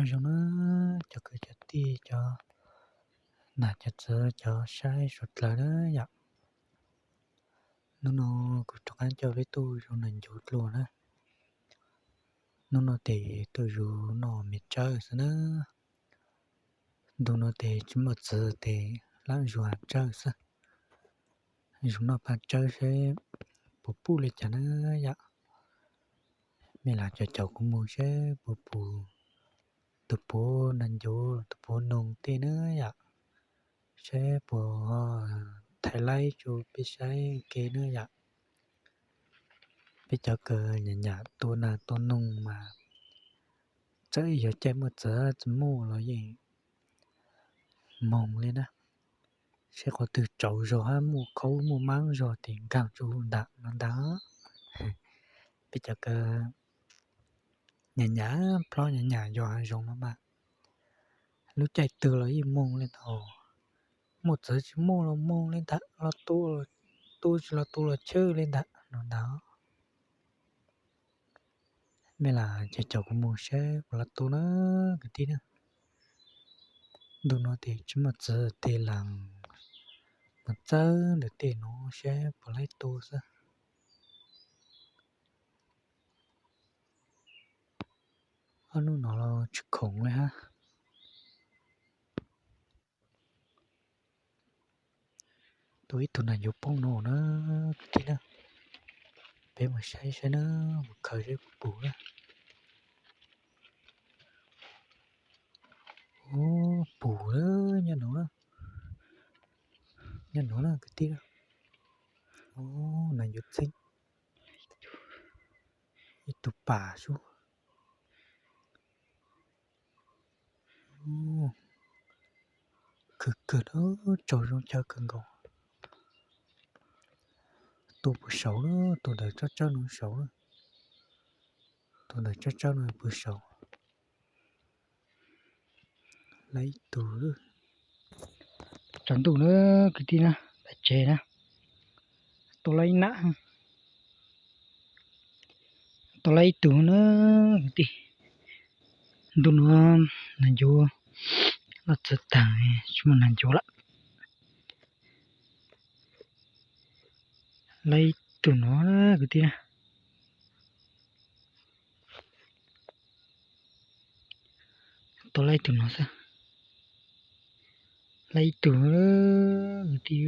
Zoo na, cov kwv cov tij, cov nam cov txwv, cov saib suav dlawg na yom. Hnub no kuv rov qab coj peb tuaj zuv nas ncuv dua na. Hnub no ces tuaj zuv noj me tsawb xwb na. Ntu no ces tsis muaj txwv ces lam zuv tsawb xwb. Zuv noj paj tsawb seb puas pum li cas na yom. Mej lam caum caum kuv mus seb puas pum tus puav nas ncuv los tus puav noog tej na yom. Seb puas thaij laib rau peb saib ke na yom. Peb cov kws nyam nyam tua nas tua noog mas txawm yog caij muaj txwv tsis muaj los yeej moog li na. Seb qhov twg tsaus zog hab muaj khaub muaj maab zog ces nkaag tsuj ntag no ntag. Peb cov kws nyam nyam plob nyam nyam yos hav zoov no mas lub caij twg los yeej moog li ntag. Muaj txwv tsis muaj los moog li ntag, los tu, tu tsis los tu los chwj li ntag no ntag. Mej lam caum caum kuv mus seb puas los tu na kwv tij na. Ntu no ces tsis muaj txwv ces lam mus txawb ntawm tej no seb puas laib tu xwb. Ob hnub no los tsis khoom li hab. Tua ib tug nas ncuv poob no na kwv tij na. Peb mus saib saib na, mus khaws seb puas pum na. Ub, pum lawm, nyob no na. Nyob no na kwv tij na. Ub, nas ncuv txheeb. Ib tug pam sub. Khwv kawg na, tsaug zoo chaw kawg nkaus. Tus pw saud na, tus ntawm tsob tsawb no saud na. Tus ntawm tsob tsawb no pw saud. Laib ib tug. Tsaus ntuj na kwv tij na, pem tsev na. Tua laib ib nam, tua laib ib tug na kwv tij. Ntu no nas ncuv los txwv taag, tsis muaj nas ncuv lawm. Laib ib tug no kwv tij na. Tua laib ib tug no xwb. Laib ib tug kwv tij.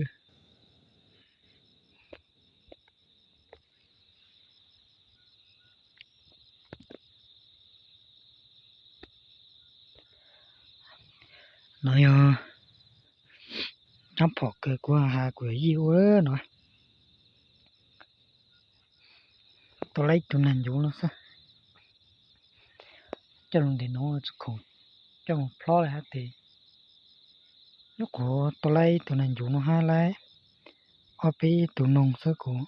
No yog rab phom kws kuv has kuv yuav yij ua no. Tua laib ib tug nas ncuv no xwb. Coj lug ntev no tsis khoom coj mus plob li hab tes. Nyuam qhuav tua laib ib tug nas ncuv no hab laib ob peb tug noog xwb kuv,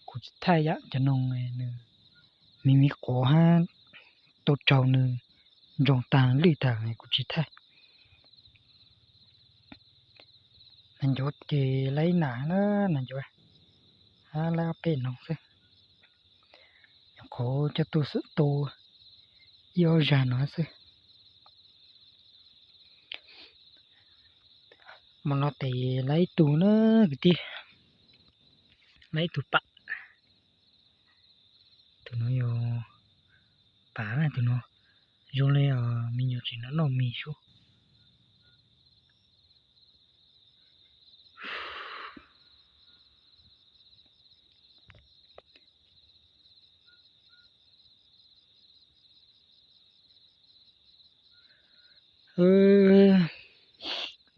kuv tsis thaij yam cov noog nws me me quav hab tau raug nws ntsoog taag lwj taag kuv tsis thaij. Nas ncuv ces laib ib nam na, nas ncuv hab laib ob peb noog xwb. Nyuam qhuav coj tuaj xwb tu ib ob zag no xwb. Hmo no tes laib ib tug na kwv tij, laib ib tug pam. Tus no yog pam na, tus no zoo li me nyuam tseem noj noj mis sub.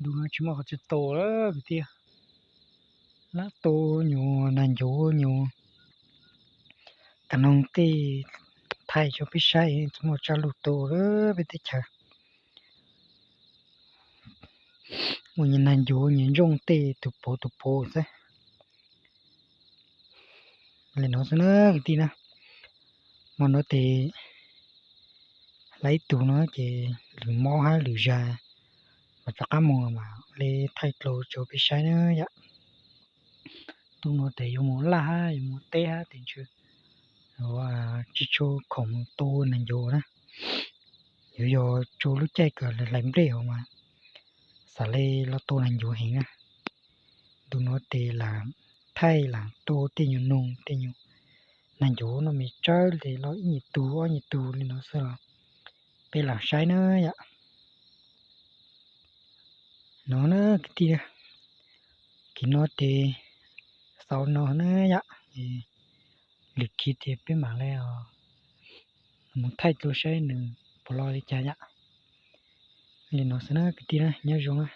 Ntu no tsis muaj qhov tsi tu lawm kwv tij. Lab tu nyuag nas ncuv nyuag tas noog tej thaij rua peb saib, tsis muaj tsaj lug tu lawm peb teb chaws. Muaj nyuag nas ncuv nyuag ntsooj tej tus puv tus puv xwb. Li no xwb na kwv tij na. Hmo no tes laib ib tug no ces lwm mob hab lwm zag mas rov qab mus mas li thaij dlua rua peb saib na yom. Ntu no tes yuav mus laj hab yuav mus teb hab tes ntshe tsis tshua khoom mus tu nas ncuv na. Yuav yog tso lub caij kom hlais nplej hauv mas xav li los tau nas ncuav heev na. Ntu no ces lam thaij lam tua tej nyuag noog tej nyuag nas ncuav no me tsawb li los ib nyuag tug ob nyuag tug li no xwb los peb lam saib na yom. No na kwv tij, kis no ces xaus no na yom. Lwm kis ces peb mam li mus thaij rau saib nws puas lo li cas yom. Li no xwb na kwv tij na, nyob zoo na.